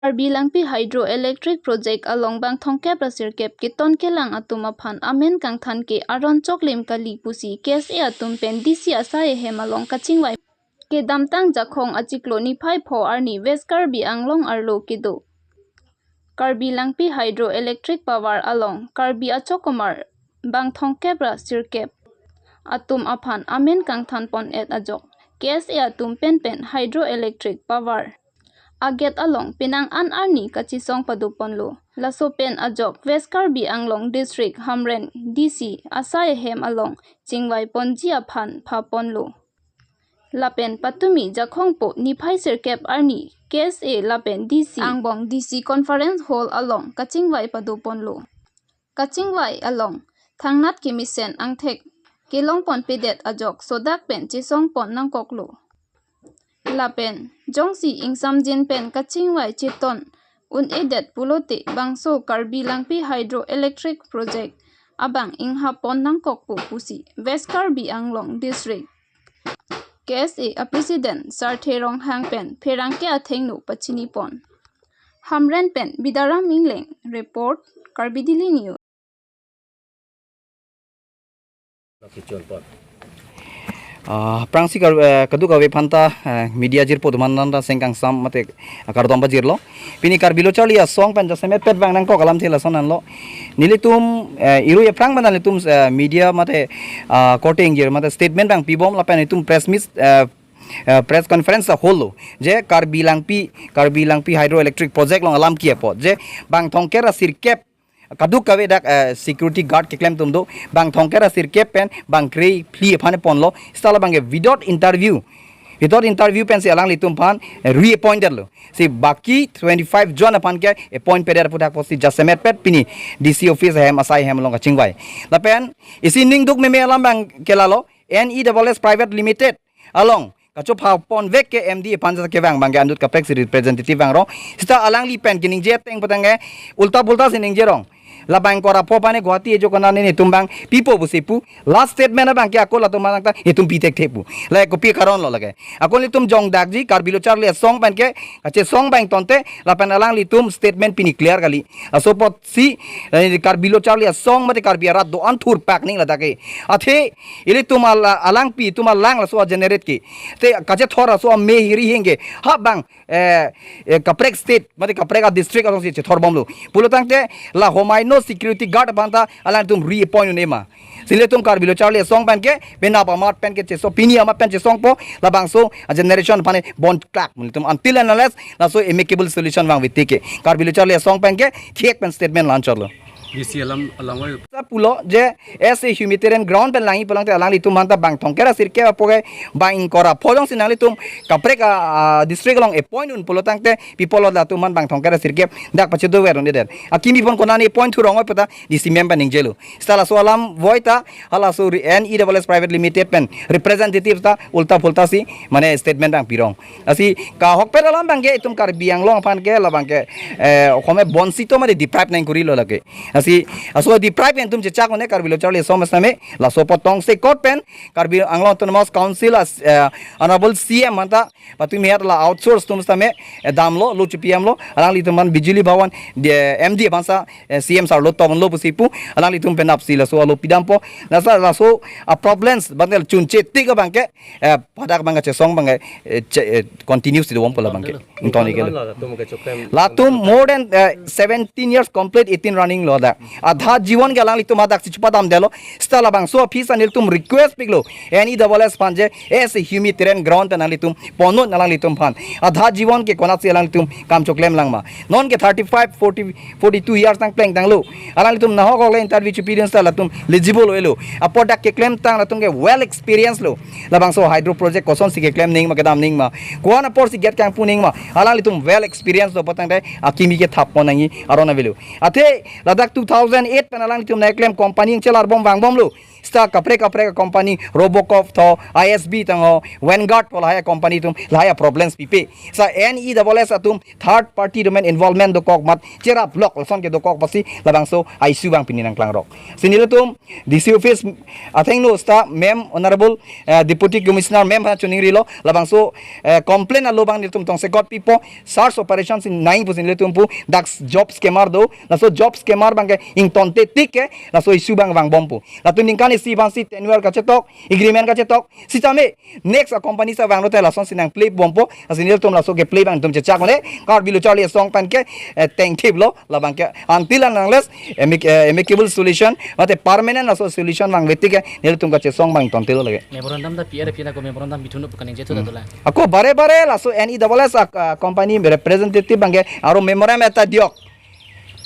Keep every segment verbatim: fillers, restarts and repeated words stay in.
Karbi Langpi Hydroelectric Project along bang thomkep ra sirkep keton kelang atum aphan amen kangthan ke aron choklim kali pusi K S A atum pen D C asai ahem along kachingvai. Kedamtang Jakhong achiklo niphai pho arni West Karbi Anglong arlo kedo Karbi Langpi Hydroelectric Power along Karbi achokomar bang thomkep ra sirkep atum aphan amen kangthan pon-et ajok K S A atum pen pen hydroelectric power a-gate along penang an arni kachesong pado ponlo. Laso pen ajok West Karbi Anglong District Hamren D C asai ahem along chingvai ponji aphan pha ponlo. Lapen patumi Jakhong po niphai sirkep arni K S A lapen D C angbong D C Conference Hall along kachingvai pado ponlo. Kachingvai along thangnat kemesen angthek kelong ponpedet ajok sodak pen chesong pon nangkoklo. Lapen jongsi ingsamjin pen kachingvai cheton un-edet pulote bangso Karbi Langpi Hydroelectric Project abang inghap pon nangkokpo pusi West Karbi Anglong District K S A a-President Sarthe Ronghang pen pherangke athengno pachini pon. Hamren pen Bidaram Ingleng report, Karbi Daily News. Ah, aphrangsi kar, eh, kadokave aphanta, eh, media jirpo atum aphan ta sengkangsam mate kardom pajirlo. Pini Karbi Lo Charli Asong pen jasemet pet vang nangkok alamthe lason anlo. Nelitum, eh, irui aphrang pen nelitum, eh, media mate, ah, korte ingjir mate statement bang pibom lapen itum press meet, eh, eh, press conference ta holo. Je Karbi Langpi, Karbi Langpi Hydroelectric Project along alam kiya po. Je bang thomkep ra sirkep kadokave dak, eh, security guard keklem atum do, bang thomkep ra sirkep pen bang kre phli aphan ponlo, seta labang ke without interview, without interview pensi alanglitum aphan, eh, reappointed lo. Si baki twenty-five jon aphan ke appoint pedet aputhak pusi jasemet pet pini D C office ahem asai ahem along kachingvai. Lapen isi ningduk meme alam bang ke lalo, N E S S Private Limited along kachopha ponvek ke M D aphan kevang bang ke andut kaprek si representative vangrong. Seta alangli pen keningje ateng putang ke ulta pulta si ningjerong. Labang kora pho aphan Guwahati ejo kona netum bang pipo pusi pu. Last statement abang ke ako latum manang ta itum pi thekthe pu. La kopi karon lo lake. Ako netum jongdakji Karbi Lo Charli Asong pen ke kachesong bang tonte lapen alanglitum statement pini clear kali. Aso apotsi, eh, Karbi Lo Charli Asong mate Karbi arat do-an thurpak ning ladak ke. Athe ilitum ala-, alangpi itum alang laso a-generate ke. Te kachethor aso ame hiri hingke. Ha bang, eh, eh, kaprek state mate kaprek a-district alongsi chethor bomlo. Pulotangte la homai no security guard aphanta alanglitum reappoint un-e ma. Si ilitum Karbi Lo Charli Asong pen ke penap amat pen ke chesong, pini amat pen chesongpo, labangso a-generation aphan bond klak. Ilitum until and unless laso amicable solution vangve tik ke Karbi Lo Charli Asong pen ke thek pen statement lanchotlo. D C alam alam wai. Sa pulo je as a humanitarian ground pen langji pulangte alanglitum aphanta bang thomkep ra sirkep apo ke bang ingkoi ra pho jongsi nanglitum kaprek a, a, district along appoint un pulotangte pi pulo latum aphan bang thomkep ra sirkep dak pachedover un-edet. Akimi aphan konane appoint thurong oi puta D C mem pen ningjelo. Seta laso alam wai ta halaso ri-, N E S S Private Limited pen representative ta ulta pulta si mane statement bang pirong. Lasi kahokpet alam bang ke itum Karbi Anglong aphan ke labang ke, eh, home bonsito mane deprive nang kurilo lake. Lasi aso deprive itum chechak un-e Karbi Lo Charli Asong sitame laso apot tongsekot pen Karbi Anglong Autonomous Council as, eh, Honorable C M aphanta patumi het la outsource atum sitame, eh, damlo, lo chipiyamlo, alanglitum aphan Bijuli Bhawan, de, M D aphansa, eh, C M sir lo tonglo pusi pu, alanglitum penap si laso alo pidampo, lasa laso a-problems bangke chunche tik abang ke, eh, padak bang kachesong bang ke, eh, che-, eh, continue si dovompo labang ke. Ingtoni ke lo. Latum more than, eh, seventeen years complete, eighteen running lo dak. Adha jiwan ke alanglitum hadak si chupadamdetlo. Seta labangso aphi si nelitum request piklo. N E S S aphan je as a humanitarian ground pen nanglitum ponnon alanglitum aphan. Adha jiwan ke konatsi alanglitum kam choklem lang ma. Non ke thirty-five, forty, forty-two years nangplengtanglo. Alanglitum nahok hok le interview chipidun seta latum eligible lo elo. Apot dak keklemtang latum ke well experience lo. Labangso hydro project kosonsi keklem ning ma kedam ning ma. Ko-an apor si gate kangpu ning ma. Alanglitum well experience lo pulotangte akimi ke thap pon nangji aron avelo. Athe ladak two thousand eight pen alanglitum nangkeklem company chelar bom vangbomlo. Seta kaprek kaprek company, Robocop tho, I S B tang ho, Vanguard tho, lahai company atum lahai problems pipe. Seta N E S S atum third party domen involvement dokok amat cherap lok lason ke dokok apotsi labangso a-issue abang pini nangklangrok. Si nelitum D C office athengno seta ma'am, Honorable eh, Deputy Commissioner ma'am aphan choningrilo, labangso eh, complaint alo abang nelitum tongsekot pipo, search operation si nangji pusi nelitum pu, dak job scammer do, laso job scammer abangke ingtonte tik ke laso issue abang vangbom pu. Latum ningkan isi abang si tenure kachetok, agreement kachetok, sitame next a-company seta vanglote lasonsi nangplay bompo, lasi nelitum laso keplay abang nelitum chechak le, Karbi Lo Charli Asong aphan ke eh, tengthiplo, labangke until and unless amic- eh, amicable solution mate permanent laso solution vangve tik ke nelitum kachesong abang ingtontelo lake. Memorandum ta P R P na ko memorandum bithun pu kaning jethu ta dolang. Ako bare bare laso N E S S a, a, company representative abangke aro memorandum eta diok.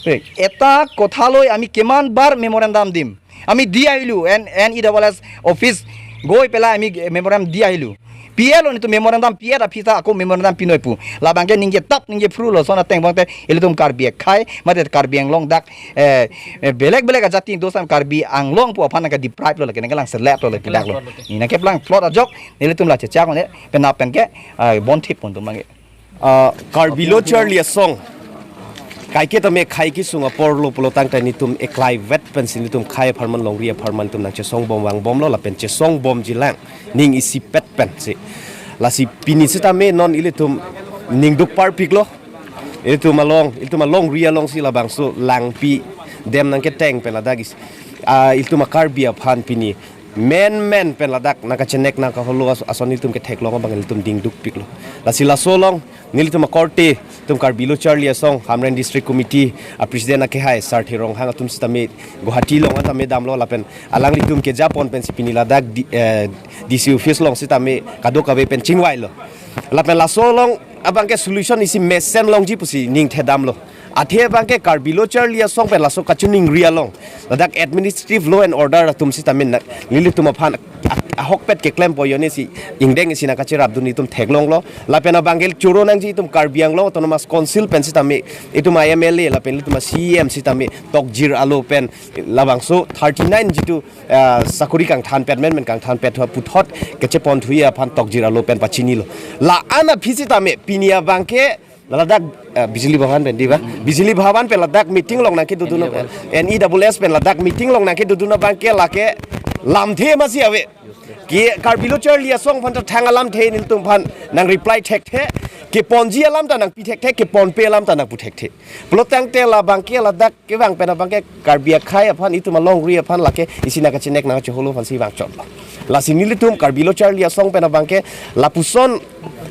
Ek, eta kothaloi ami kiman bar memorandum dim. Ami di ahilu, N, N E S S office goi pela ami memorandum di ahilu. P L O nelitum memorandum P L aphi ta ako memorandum pinoi pu. Labangke ningje tap ningje phru lason ateng abangte ilitum Karbi akhai, mate Karbi Anglong dak eh, eh, belek belek ajati dosan Karbi Anglong pu aphan nangke deprive lo lake, nangke langselet lo lake, dak lo. Nangkeplangplot ajok, nelitum la chechak ne, penap penke, ah, bonthip pon tum abangke. Ah, Karbi Lo Charli Asong. Kaike tame khai kesung apor lo pulo tangte nelitum eklai vet pensi nelitum khai apharman longri apharman nelitum nangchesong bom vangbomlo lapen chesong bomji lang. Ning isipet pensi. Lasi pini sitame non ilitum ning duk parpiklo. Ilitum along, ilitum alongri alongsi labangso langpi dem nangketeng pen ladak is-, ah, ilitum a-Karbi aphan pini menmen pen ladak nangkachenek nangkaholo as-, ason ilitum ketheklong abang ilitum dingdukpiklo. Lasi laso along nelitum akorte, ilitum Karbi Lo Charli Asong, Hamren District Committee a-President akehai Sarthe Ronghang atum sitame Guwahati along tame damlo lapen alanglitum kejapon pensi pini ladak di-, eh, D C office along sitame kadokave pen chingvailo. Lapen laso along abangke solution isi mesen longji pusi ningthedamlo. Athe abangke Karbi Lo Charli Asong pen laso kachiningri along ladak administrative law and order atum sitame na, nelitum aphan a-, ahokpet keklem poyone si ingdeng isi nangkacherapdun itum theklonglo. Lapen abangke choro nangji itum Karbi Anglong Autonomous Council pen sitame itum a-M L A lapen itum a-C E M sitame tokjir alo pen labangso thirty nine jitu ah, sakori kangthanpet menmen kangthanpet tho puthot kecheponthuji aphan tokjir alo pen pachinilo. La-an aphi sitame pini abangke ladak, ah, Bijli Bhawan pen diba? Bijli Bhawan pen ladak meeting along nangkedodun, N E S S pen ladak meeting along nangkedodun abangke lake lamthe masi ave. Ke Karbi Lo Charli Asong aphan ta thang alamthe nelitum aphan nangreply thekthe. Keponji alam ta nangpi thekthe, keponpe alam ta nangpu thekthe. Pulo tangte labangke ladak kevang pen abangke Karbi akhai aphan itum alongri aphan lake isi nangkachenek nangkacheholo aphansi vangchotlo. Lasi nelitum Karbi Lo Charli Asong pen abangke lapuson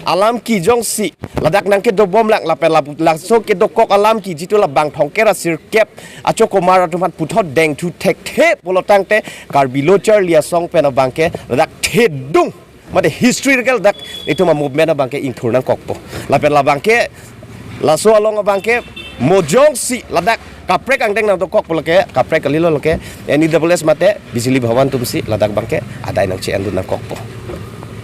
alam ke jongsi ladak nangkedobom lang lapen lapu-, laso kedokok alam ke jitu labang thongkep ra sirkep achokomar atum aphan puthot dengthu thekthe pulo tangte Karbi Lo Charli Asong pen abangke ladak thedung mate historical dak itum a-movement abangke ingthur nangkokpo. Lapen labangke laso along abangke mo jongsi ladak kaprek angdeng nangdokok pulo ke kaprek kalilo lake N E S S mate Bijli Bhawan atumsi ladak abangke adai nangche-endun nangkokpo.